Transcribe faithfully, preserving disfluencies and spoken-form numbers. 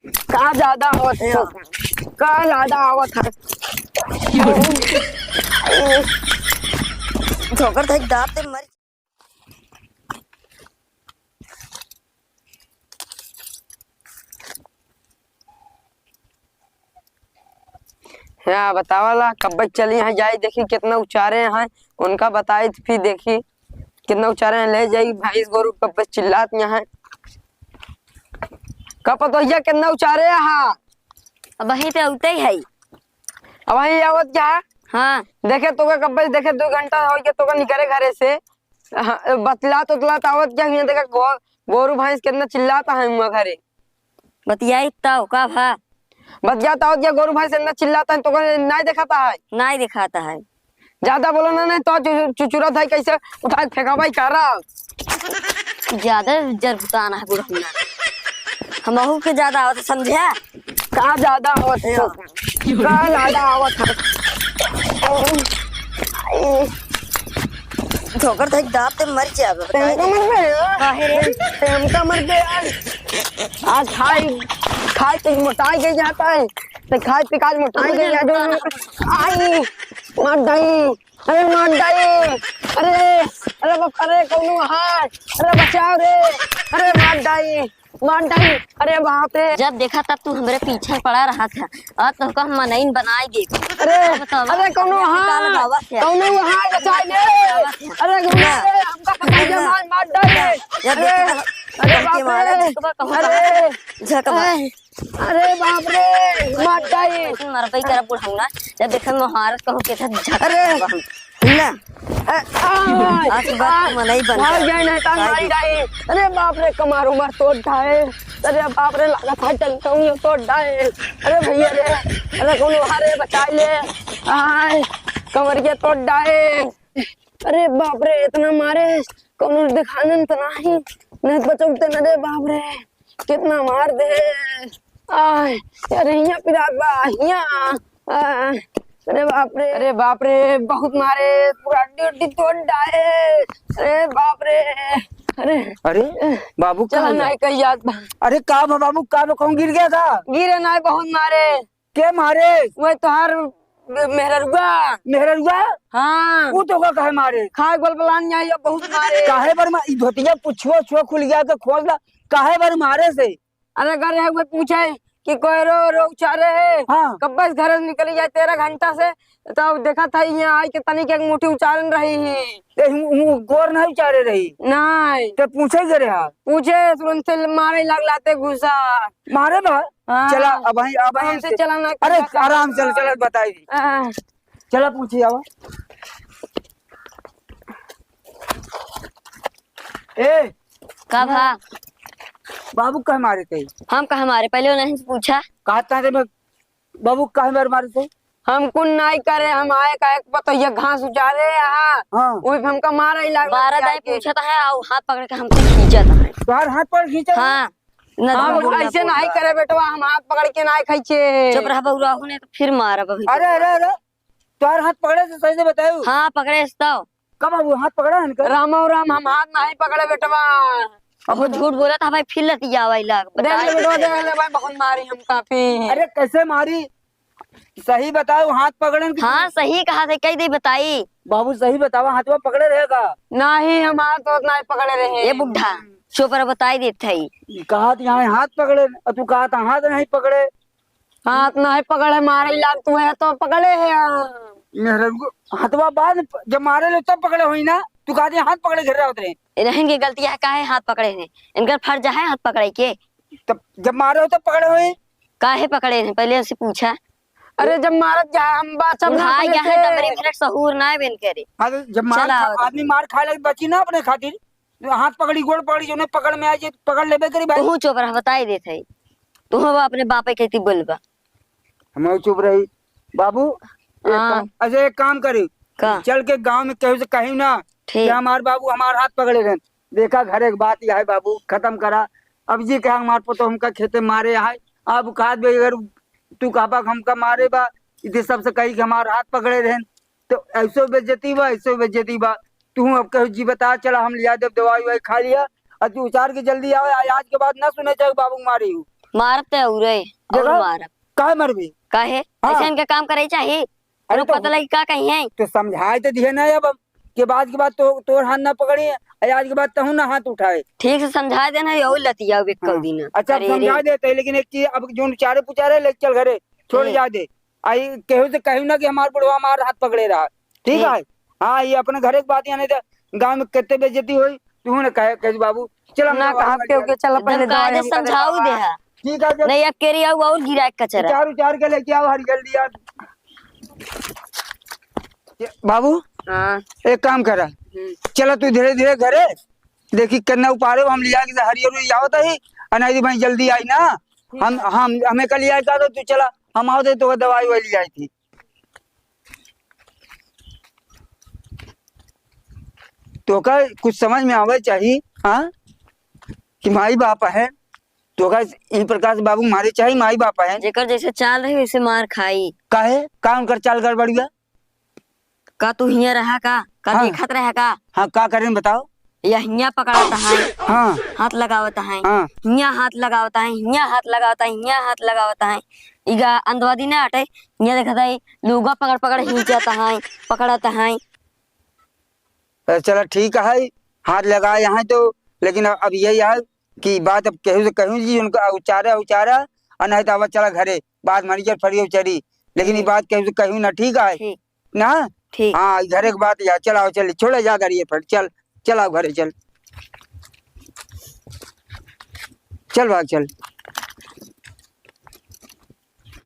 का ज्यादा आवत है? का ज्यादा आवत है? ठोकर धक दाब दे मर। हाँ, बतावला, कब्बे चली यहाँ जाई, देखी कितना उचारे हैं, उनका बताई, फिर देखी कितना उचारे हैं, ले जाई भैंस गोरू, कब्बे चिल्लात यहाँ है। का पतोहिया कितना उचारे हैं? अब वहीं पे उते ही है। अब वहीं आवत क्या है? हाँ। देखे तोका कब्बे, देखे दो घंटा हो गया तोका निकरे घरे से। हाँ, बतलात उतलात आवत क्या? यहाँ देखा गो-, गोरू भैंस कितना चिल्लाता है हुआ घरे। बतियाई ताऊ का भा? बतियात आवत क्या? गोरू भैंस इतना चिल्लाता है तोका नहीं देखाता है? नहीं देखाता है। ज्यादा बोलो ना, नहीं तो चु-, चुचुरत है, कैसे उठा के फेंका भाई कारा। ज्यादा जरबुतान है बुढ़ौना। हमहू के ज्यादा आवत है, समझा? का ज्यादा आवत है? का ज्यादा आवत है? ठोकर धक दाब ते मर जाबे, बताई हमका दे। मर गए, हाँ? काहे रे? हमका मर गए आज। आज खाई, खाई के मोटाई गई जाता है। तो खाई पी के आज मोटाई गई जाता है। आई, मार दाई। अरे मार दाई। अरे, अरे बाप, अरे कौनो हाय। अरे बचाओ रे। अरे मार दाई। मार डाली। अरे बाप रे। जब देखा तब तू हमरे पीछे पड़ा रहा था, और तोहका हम मनइन बनाई दे। अरे, अब तो अरे, कौनो यहाँ पे काला हाँ, बाबा से। कौनो यहाँ बचाई दे। बाबा से। अरे, घूमे ना। रे, हमका पकड़ के ना। मार, मार डाली। ना। जब अरे, देखा अरे, तब बाप के मारा, रे। झकबा, कहूँ अरे, कहाँ? अरे, बाप रे, मार डाली। मरबई करब बुढ़ौना, जब देखा महारत कहूँ के था झक अरे, बाबा हम। ना। ए, आ, आज के बाद आ, तू मनई बन भाग जा। जाए ना, तान भाग मारी जा। जाए। अरे बाप रे, कमार उमर तोड़ डाए। अरे बाप रे, लागत है टंगटंगियो तोड़ डाए। अरे भैया रे, अरे कौनो हारे बचाई ले। आय, कमरिया तोड़ डाए। अरे बाप रे, इतना मारे, कौनो दिखानन तो नाही। नहीं बचौते न रे बाप रे। कितना मार दे। आय, अरे हियाँ पिरात बा, हियाँ। आ, अरे बाप रे। अरे बाप रे, बहुत मारे, पूरा हड्डी उड्डी तोड़ डाए। अरे बाप रे। अरे, अरे, बाबू, चला कहाँ गया? नहीं कही जात बा। अरे, का बा बाबू, का बा, कौन गिर गया था? गिरे नहीं, बहुत मारे। के मारे? वह तोहार मेहररुआ। मेहररुआ? हाँ। ऊ तोका काहे मारे? खाए बलबलान जाए, ये बहुत मारे। काहे बर मा-, ई धोतिया पुछुआ छुआ खुल गया तो खोल ला। काहे बर मारे से? अरे घर है, वो पूछे कि कोई रो, रो उचारे है। हाँ। कब्बे से घर से निकली जाए तेरह घंटा से, तब देखा था यहाँ आई के तनिक एक मुट्ठी उचारन रही ही। ए, हूँ, हूँ, गोर नहीं उचारे रही। नहीं। ते पूछे करे हा? पूछे, तुरंत से मारे लग लाते घुसा। मारे बा? हाँ। चला, अब वहीं, अब वहीं हमसे से। चला ना, अरे, क्या आराम से, चला, बताई दी। हाँ। चला पूछी आवा। ए, का भा? बाबू कहे मारे थे? हम कहे मारे? पहले उन्हें से पूछा। कहा था रे मैं, बाबू कहे मारे, मारे थे? हम कुन नाई करे, हम आए का एक पतोहिया घास उचारे यहाँ। हाँ। वही पे हमका मारा ही लागल बारह दाई के। पूछत है और हाथ पकड़ के हमसे खींचत है। तोहार हाथ पकड़ खींचत है? हाँ। न हाँ, दुनू ऐसे नहीं करे बेटवा, हम हाथ पकड़ के नाई खींचे। चुप रह बउरा, ने तो फिर मारब अभी। अरे, अरे, अरे, तोहार हाथ पकड़े से सही से बताऊ। हाँ, पकड़े से तो। कब बाबू हाथ पकड़ा है इनका? रामो राम, हम हाथ नहीं पकड़े बेटवा। अब वो झूठ बोला था भाई, फिर लतियावे लाग, देख बताई ले बेटवा, दे। देख ले भाई, बहुत मारी हम काफी। अरे कैसे मारी? सही बताओ, हाथ पकड़े कि हाँ, सही कहा थे, कह दे बताई। बाबू सही बतावा, हाथवा पकड़े रहेगा? नहीं, हम हाथ तो नहीं पकड़े रहे। ए बुढ़ा, चुप रह, बताई देत है। कहा तो यहाँ हाथ पकड़े, और तू कहा तो हाथ नहीं पकड़े। हाथ नहीं पकड़े, मारे लाग तू है तो पकड़े है। मेहररुआ, हथवा बाद जब मारे लो तब पकड़े होई ना, तू कहा दे हाथ पकड़े घर आवत रहे। इन्हन के गलती है, काहे हाथ पकड़े हैं? इनकर फर्ज है हाथ पकड़े के। तब जब मारे हो तब पकड़े होई। काहे पकड़े हैं, पहले उनसे पूछा। अरे जब मारत जा हम बात सब ना बुढ़ाई पकड़े गया है, से। तमरी मेरे सहूर ना बेन करे। हाँ, तो जब मार चला खा-, आवत। आदमी मार खाए लगे बची ना अपने खातिर, हाथ पकड़ी, गोड़ पकड़ी, जो उन्हें पकड़ में आ जाए, पकड़ लेबे करी भाई। तू चुप रह, बताई देत है। तू अब अपने बापे के ती बोलबा। हम चुप रही। बाबू, एक हाँ। काम, अच्छा, एक काम करी। का? चल के गांव में केहू से कही ना ठीक। कि हमार बाबू हमार हाथ पकड़े रहन। देखा, घरे के बात यह है बाबू, खत्म करा। अब जी कहा हमार पुतो हमका खेते मारे है, अब कहा बे अगर तू कहबा कि हमका मारे बा, इधर सबसे कही कि हमार हाथ पकड़े रहन, तो ऐसो बेइज्जती बा, ऐसो बेइज्जती बा। तू अब कहो जी बता, चला हम लिया देब दवाई ववाई खा लिया, और तू उचार के जल्दी आवे, आ-, आज के बाद ना सुने चाहे बाबू मारी हूँ। मारब ते अउर है, अउर देखा? मारब। काहे मरबी? काहे? हाँ। ऐसे इनके काम करे चाही। अरे अरे तो पता लगी का कही है? तो समझाए तो दिहे ना अब, के बाद के बाद तो तोर हाथ ना पकड़ी, अरे आज के बाद तहू ना हाथ उठाए। ठीक से समझाए देना, यहू लतिया एक हाँ। दिन। अच्छा, अरे रे। समझाए देते, लेकिन एक चीज, अब जोन चारे पुचारे ले चल घरे, छोड़ हम्म। जाए दे। आई केहू से कहू ना कि हमार बुढ़वा हमार हाथ पकड़े रहा, ठीक ठीक। है? हाँ, ये अपने घरे के बात, या नहीं तो गाँव में कितने बेइज्जती होई, तू ना कहे, कहे, "बाबू, चल हम ना दवाई कहा वाली केहू के, आए।" चल एकदम पहले दवाई कायदे हम करे समझाऊ दे बाबा। है। ठीक है, जब नहीं, अब केरी आऊ और गिरा के कचरा। उचार, उचार के लेके आओ हरियल दिया। ये, बाबू, हाँ। एक काम करा, हम्म। चला तू धीरे धीरे घरे, देखी कितना उपारे हम लिया के हरियर आवत ही, और नहीं तो भाई जल्दी आई ना, हम, हम, हमें कल लिया के दो, तू चला, हम आओ दे तो दवाई वाली आई थी। तोका कुछ समझ में आवे चाही, हाँ, कि माई बाप है, तोका ई प्रकार से बाबू मारे चाही, माई बाप है। जेकर जैसे चाल रही, वैसे मार खाई। काहे? का उनकर चाल गड़बड़िया? का तू हियाँ रहा का? का हाँ। देखत रहा का? हाँ, का करें बताओ? या हियाँ पकड़त हैं, हाँ। हाथ लगावत हैं, हाँ। हियाँ हाथ लगावत हैं, हियाँ हाथ लगावत हैं, हियाँ हाथ लगावत हैं। इगा अंधवादी ना हटे, हियाँ देखत है, लुगा पकड़ पकड़ खींचत हैं, पकड़त हैं। अरे चला ठीक है, हाथ लगाए हैं तो, लेकिन अब यही है कि बात अब केहू से कहूँ जी, उनका उचारा, उचारा, और नहीं तो अब चला घरे, बात मानी चल फरियो चरी, लेकिन ये ठीक। बात केहू से कहूँ ना, ठीक है? ठीक। ना? ठीक। हाँ, ई घरे के बात या, चल आओ, चल, छोड़े जा गाड़ी ये फट, चल, चल आओ घरे, चल। चल भाग, चल।